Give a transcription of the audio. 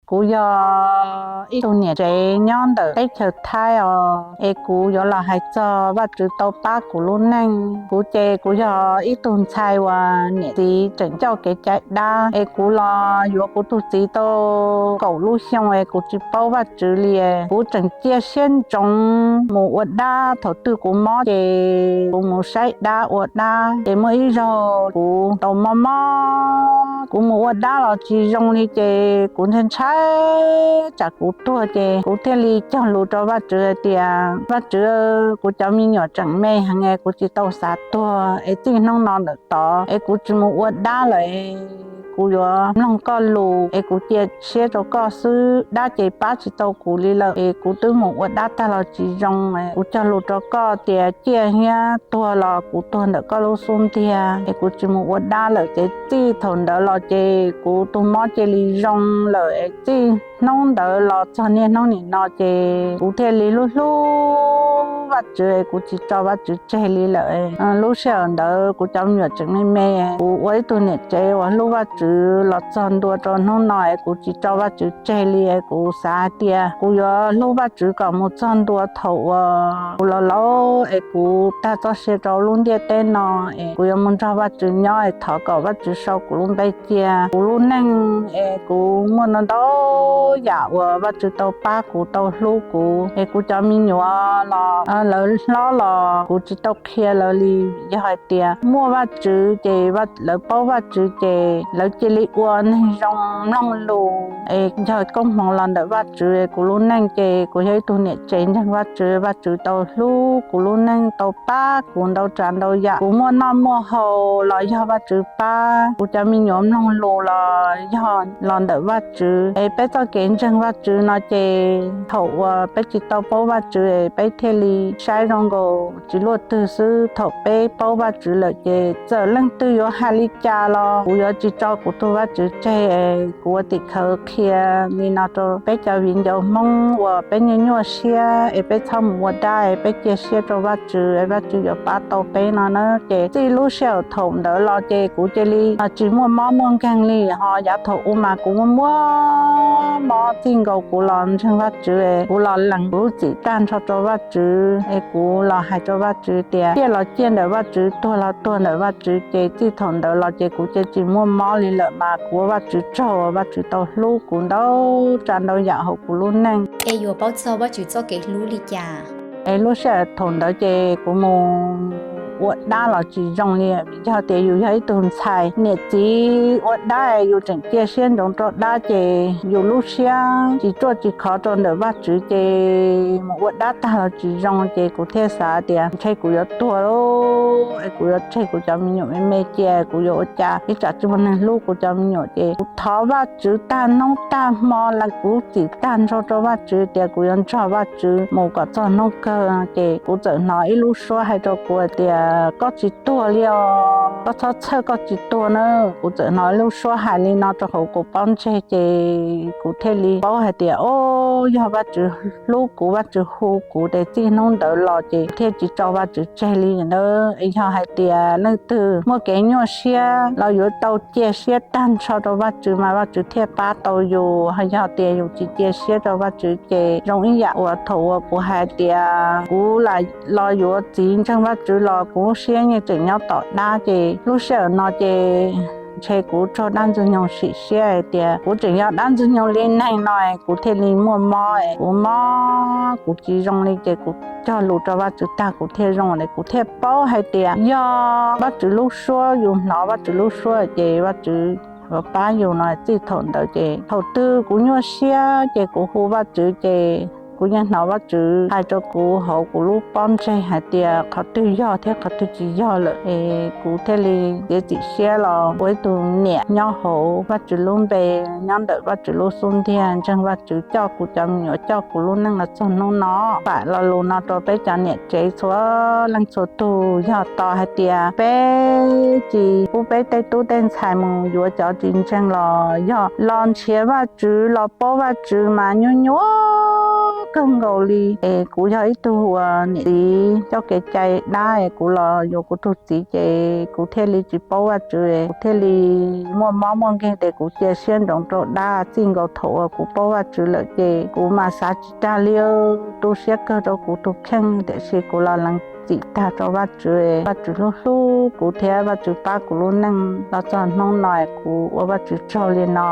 Kuv yog ib tug niam tsev nyob ntawm teb chaws Thaib os, es kuv yuav los hais txog Vajtswv tau pab kuv lub neej. Kuv ces kuv yog ib tug ntxhais uas niam txiv tseem coj kev cai dab, es kuv los yuav kuv tus txiv tau kaum lub xyoo es kuv tsis paub Vajtswv li. Kuv tseem cia siab ntsoov mus ua dab. Thaum twg kuv mob ces kuv mus saib dab ua dab, ces muaj ib zaug kuv tau mob mob, kuv mus ua dab los tsis zoo li ces kuv ntshai ntshai tsam kuv tuag ces kuv thiaj li cog lus rau Vajtswv hais tias, Vajtswv, kuv cov me nyuam tseem me heev es kuv tsis tau xav tuag, es txij hnub no ntawm tod es kuv tsis mus ua dab lawm, kuv yuav mloog koj lus es kuv cia siab rau koj xwb. Dab ces pab tsis tau kuv li lawm es kuv twb mus ua dab tag los tsis zoo, kuv cog lus rau koj tias ciaj thiab tuag los kuv tuag ntawm koj lub xub ntiag es kuv tsis mus ua dab lawm. Ces txij thaum ntawd los ces kuv tus mob cia li zoo lawm es txij hnub ntawd los txog niaj hnub nim no ces kuv thiaj li hlub hlub Vajtswv es kuv tsis tso Vajtswv tseg li lawm. Lub sij hawm ntawd kuv cov me nyuam tseem me me, kuv ua ib tug niam tsev uas hlub Vajtswv los txog ntua rau hnub no es kuv tsis tso Vajtswv tseg li es kuv xav hais tias kuv yuav hlub Vajtswv kom mus txog ntua thaum uas kuv laus laus es kuv tag txoj sia rau lub ntiaj teb no es kuv yuav mus nrog Vajtswv nyob es thov kom Vajtswv sau kuv lub npe cia kuv lub neej es kuv muaj ntau ntau yam uas Vajtswv tau pab kuv tau hlub kuv es kuv cov me nyuam los lawv hlob los kuv tsis tau qhia lawv li. Yog hais tias muaj Vajtswv ces lawv paub Vajtswv ces lawv cia li ua neeg zoo mloog lus es yog koob hmoov los ntawm Vajtswv. Kuv lub neej ces kuv yog ib tug niam tsev ntseeg Vajtswv, Vajtswv tau hlub kuv lub neej tau pab kuv ntau tsav ntau yam. Kuv muaj noj muaj haus los yog Vajtswv pab, kuv cov me nyuam mloog lus los yog los ntawm Vajtswv. Es peb txoj kev ntseeg Vajtswv no ces thaum uas peb tsis tau paub Vajtswv es peb thiaj li saib zoo nkaus tsis luaj twg xwb. Thaum peb paub Vajtswv lawm ces txawm leej twg yuav hais li cas los kuv yuav tsis tso kuv tus Vajtswv tseg. Kuv ua tim khawv qhia li no rau peb cov viv ncaus Hmoob uas peb nyuaj nyuaj siab es peb txhob mus ua dab es peb cia siab rau Vajtswv es Vajtswv yuav pab tau peb no na. Ces txij lub sij hawm thaum ntawd los ces kuv cia li tsis muaj mob muaj nkeeg li. Ho yav thaum ub mas kuv muaj muaj mob txij nkaus kuv los ntseeg Vajtswv es kuv los lees kuv lub txim tag nrho rau Vajtswv es kuv los hais rau Vajtswv tias ciaj los ciaj ntawm Vajtswv, tuag los tuag ntawm Vajtswv. Ces txij thaum ntawd los ces kuv cia tsis muaj mob li lawm mas kuv ua Vajtswv tsaug uas Vajtswv tau hlub kuv ntau tsav ntau yam hauv kuv lub neej. Es yuav paub txog Vajtswv txoj kev hlub li cas? Es lub sij hawm thaum ntawd ces kuv mus ua dab los tsis zoo li, vim yog tias yus yog ib tug ntxhais, niam txiv ua dab es yus tseem cia siab ntsoov rau dab ces yus lub siab tsis ruaj tsis khov rau ntawm Vajtswv ces mus ua dab tag los tsis zoo. Ces kuv thiaj xav tias ntshe kuv yuav tuag lawm es kuv yuav tseg kuv cov me nyuam me me cia, kuv yuav ua cas ib tsam tsis muaj neeg hlub kuv cov me nyuam. Ces kuv thov Vajtswv tag hnub tag hmo, lees kuv txim tag nrho rau Vajtswv tias kuv yuav nrog Vajtswv mus kom txog hnub kawg. Ces kuv txawm hnov ib lub suab hais rau kuv hais tias koj tsis tuag li os, koj txhob txhawj, koj tsis tuag na. Kuv txawm hnov ib lub suab hais li no rau hauv kuv pob ntseg ces kuv thiaj li paub hais tias o, yog Vajtswv hlub kuv, Vajtswv hu kuv ces txij hnub ntawd los ces thiaj tsis tso Vajtswv tseg li ntawd. Yog hais tias leej twg muaj kev nyuaj siab los yuav tau cia siab tag nrho rau Vajtswv mas Vajtswv thiaj pab tau yus. Yog tias yus tsis cia siab rau Vajtswv ces zoo ib yam uas thaum uas kuv hais tias kuv lam los yuav txiv ntseeg Vajtswv los kuv lub siab yeej tseem nyob tom dab. Ces lub sij hawm no ces ntshe kuv raug dab ntxwg nyoog sim siab hais tias kuv tseem yog dab ntxwg nyoog li neeg no, kuv thiaj li muaj mob, kuv mob kuv tsis zoo li ces kuv cog lus rau Vajtswv tag kuv thiaj zoo li, kuv thiaj paub hais tias yog Vajtswv lub suab, yus hnov Vajtswv lub suab ces Vajtswv yuav pab yus no. Txij thaum ntawd ces thaum twg kuv nyuaj siab ces kuv hu Vajtswv ces kuv yeej hnov Vajtswv hais rau kuv hauv kuv lub pob ntseg hais tias qhov twg yog thiab qhov twg tsis yog lawm es kuv thiaj li txiav txim siab los ua ib tug niam nyob hauv Vajtswv lub npe, nyob ntawm Vajtswv lub xub ntiag, ntseeg Vajtswv coj kuv cov me nyuam, coj kuv lub neej los txog hnub no. Vam lo lus no rau peb cov niam tsev txhua leej txhua tus, yog tos hais tias peb tsis pub peb tej tub tej ntxhais mus yuav cov tsis ntseeg los yog los nrhiav Vajtswv los paub Vajtswv mas nyuaj nyuaj kawg nkaus li. Es kuv yog ib tug uas niam txiv coj kev cai dab es kuv los yuav kuv tus txiv ces kuv thiaj li tsis paub Vajtswv, kuv thiaj li muaj mob muaj nkeeg ces kuv cia siab ntsoov rau dab. Txij nkaus thaum uas kuv paub Vajtswv lawm ces kuv mas xav tsis tag li, tu siab kawg rau kuv tus kheej, tiam sis kuv los lees txim tag rau Vajtswv. Vajtswv hlub hlub kuv thiab Vajtswv pab kuv lub neej los txog hnub no, kuv ua Vajtswv tsaug li no.